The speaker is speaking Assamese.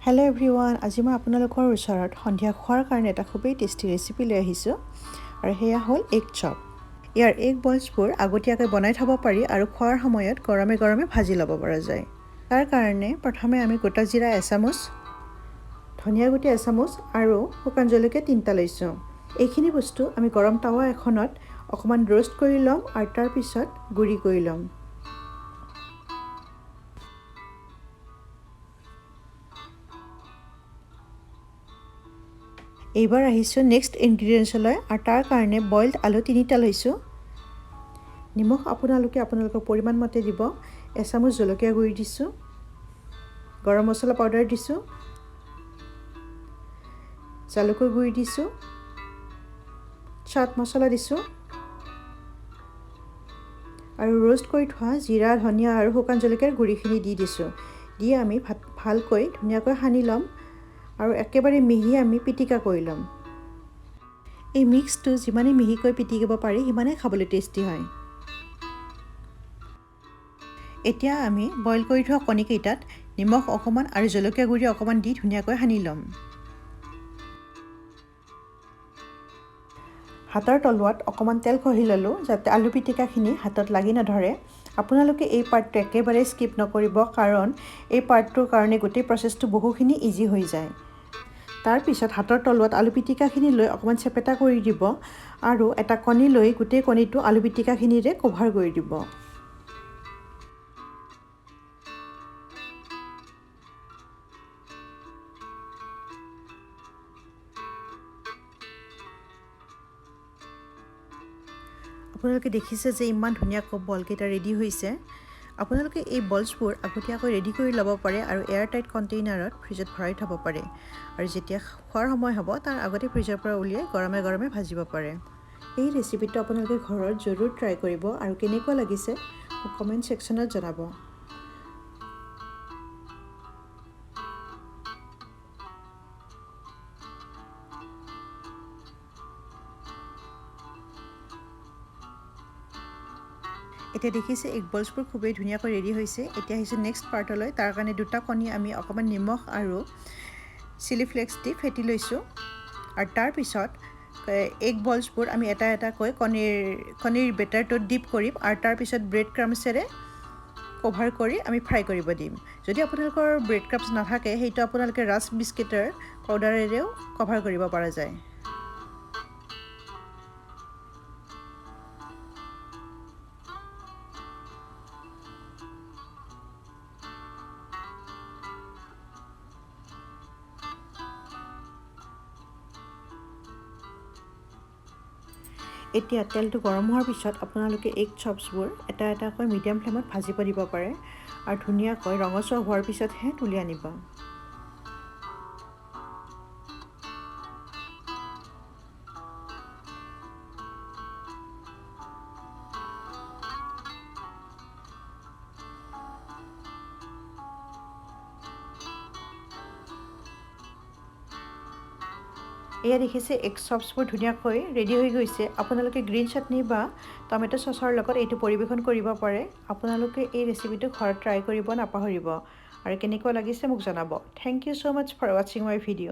হেল্ল' এভৰিৱান, আজি মই আপোনালোকৰ ওচৰত সন্ধিয়া খোৱাৰ কাৰণে এটা খুবেই টেষ্টি ৰেচিপি লৈ আহিছোঁ আৰু সেয়া হ'ল এগ চপ। ইয়াৰ এগ বলছবোৰ আগতীয়াকৈ বনাই থ'ব পাৰি আৰু খোৱাৰ সময়ত গৰমে গৰমে ভাজি ল'ব পৰা যায়। তাৰ কাৰণে প্ৰথমে আমি গোটা জিৰা এচামুচ, ধনিয়া গুটি এচামুচ আৰু শুকান জলকীয়া 3টা লৈছোঁ। এইখিনি বস্তু আমি গৰম টাৱা এখনত অকণমান ৰোষ্ট কৰি ল'ম আৰু তাৰপিছত গুড়ি কৰি ল'ম। এইবাৰ আহিছোঁ নেক্সট ইনগ্ৰিডিয়েণ্টছলৈ আৰু তাৰ কাৰণে বইলড আলু 3টা লৈছোঁ। নিমখ আপোনালোকে আপোনালোকৰ পৰিমাণ মতে দিব। এচামুচ জলকীয়া গুড়ি দিছোঁ, গৰম মছলা পাউডাৰ দিছোঁ, জালুকৰ গুড়ি দিছোঁ, চাট মছলা দিছোঁ আৰু ৰোষ্ট কৰি থোৱা জিৰা, ধনিয়া আৰু শুকান জলকীয়াৰ গুড়িখিনি দি দিছোঁ। দি আমি ভালকৈ ধুনীয়াকৈ সানি ল'ম আৰু একেবাৰে মিহি আমি পিটিকা কৰি ল'ম। এই মিক্সটো যিমানেই মিহিকৈ পিটিকিব পাৰি সিমানেই খাবলৈ টেষ্টি হয়। এতিয়া আমি বইল কৰি থোৱা কণীকেইটাত নিমখ অকণমান আৰু জলকীয়া গুড়ি অকণমান দি ধুনীয়াকৈ সানি ল'ম। হাতৰ তলুৱাত অকণমান তেল ঘঁহি ল'লোঁ যাতে আলু পিটিকাখিনি হাতত লাগি নধৰে। আপোনালোকে এই পাৰ্টটো একেবাৰে স্কিপ নকৰিব, কাৰণ এই পাৰ্টটোৰ কাৰণে গোটেই প্ৰচেছটো বহুখিনি ইজি হৈ যায়। তাৰপিছত হাতৰ তলুৱাত আলু পিটিকাখিনি লৈ অকণমান চেপেটা কৰি দিব আৰু এটা কণী লৈ গোটেই কণীটো আলু পিটিকাখিনিৰে কভাৰ কৰি দিব। আপোনালোকে দেখিছে যে ইমান ধুনীয়াকৈ বলকেইটা ৰেডি হৈছে। আপোনালোকে এই বলছবোৰ আগতীয়াকৈ ৰেডি কৰি ল'ব পাৰে আৰু এয়াৰ টাইট কণ্টেইনাৰত ফ্ৰিজত ভৰাই থ'ব পাৰে আৰু যেতিয়া খোৱাৰ সময় হ'ব তাৰ আগতে ফ্ৰিজৰ পৰা উলিয়াই গৰমে গৰমে ভাজিব পাৰে। এই ৰেচিপিটো আপোনালোকে ঘৰত জৰুৰ ট্ৰাই কৰিব আৰু কেনেকুৱা লাগিছে মোক কমেণ্ট ছেকশ্যনত জনাব। এতিয়া দেখিছে এগ বলছবোৰ খুবেই ধুনীয়াকৈ ৰেডি হৈছে। এতিয়া আহিছোঁ নেক্সট পাৰ্টলৈ। তাৰ কাৰণে 2টা কণী আমি অকণমান নিমখ আৰু চিলি ফ্লেক্স দি ফেটি লৈছোঁ আৰু তাৰপিছত এগ বলছবোৰ আমি এটা এটাকৈ কণীৰ বেটাৰটোত ডিপ কৰিম আৰু তাৰপিছত ব্ৰেড ক্ৰামছেৰে কভাৰ কৰি আমি ফ্ৰাই কৰিব দিম। যদি আপোনালোকৰ ব্ৰেড ক্ৰামছ নাথাকে সেইটো আপোনালোকে ৰাস্ক বিস্কিটৰ পাউডাৰেৰেও কভাৰ কৰিব পৰা যায়। এতিয়া তেলটো গৰম হোৱাৰ পিছত আপোনালোকে এগ চপছবোৰ এটা এটাকৈ মিডিয়াম ফ্লেমত ভাজিব দিব পাৰে আৰু ধুনীয়াকৈ ৰঙচুৱা হোৱাৰ পিছতহে তুলি আনিব। এয়া দেখিছে এগ চপছবোৰ ধুনীয়াকৈ ৰেডি হৈ গৈছে। আপোনালোকে গ্ৰীণ চাটনি বা টমেট' চচৰ লগত এইটো পৰিৱেশন কৰিব পাৰে। আপোনালোকে এই ৰেচিপিটো ঘৰত ট্ৰাই কৰিব নাপাহৰিব আৰু কেনেকুৱা লাগিছে মোক জনাব। Thank you so much for watching my video.